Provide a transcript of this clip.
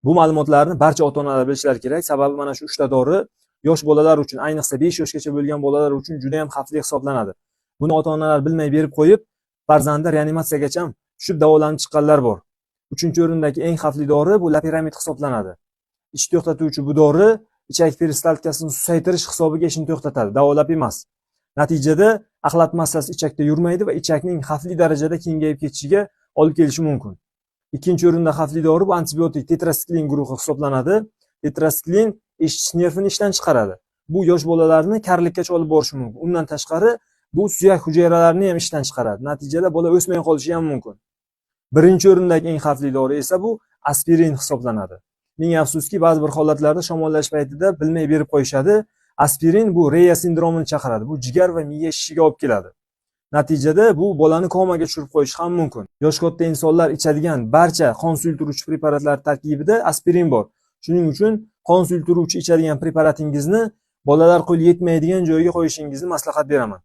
Bu ma'lumotlarni barcha ota-onalar bilishlari kerak, sababi mana shu 3 ta dori yosh bolalar uchun, ayniqsa 5 yoshgacha bo'lgan bolalar uchun juda ham xavfli hisoblanadi. Buni ota-onalar bilmay berib qo'yib, farzandi reanimatsiyagacha tushib davolanib chiqqanlar bor. 3 o'rindagi eng xavfli dori bu loperamid hisoblanadi. Ich to'xtatuvchi bu dori ichak peristaltikasini susaytirish hisobiga ishini to'xtatadi, davolab emas. Natijada axlat massasi ichakda yurmaydi va ichakning xavfli darajada kengayib ketishiga olib kelishi mumkin. 2 o'rinda xavfli dori bu antibiotik tetrasiklin guruhi hisoblanadi. Tetrasiklin eshitish nervini ishdan chiqaradi. Bu yosh bolalarni karlikkacha olib borishi mumkin. Undan tashqari bu suyak hujayralarini ham ishdan chiqaradi. Natijada bola o'smay qolishi ham mumkin. 1 o'rindagi eng xavfli dori esa bu aspirin hisoblanadi. Ming afsuski, ba'zi bir holatlarda shamollash paytida bilmay berib qo'yishadi. Aspirin bu Reya sindromini chaqiradi. Bu jigar va miya shishiga olib keladi. Natijada bu bolani komaga tushirib qo'yishi ham mumkin. Yosh katta insonlar ichadigan barcha qon suyultiruvchi preparatlar tarkibida aspirin bor. Shuning uchun qon suyultiruvchi ichadigan preparatingizni bolalar qo'li yetmaydigan joyga qo'yishingizni maslahat beraman.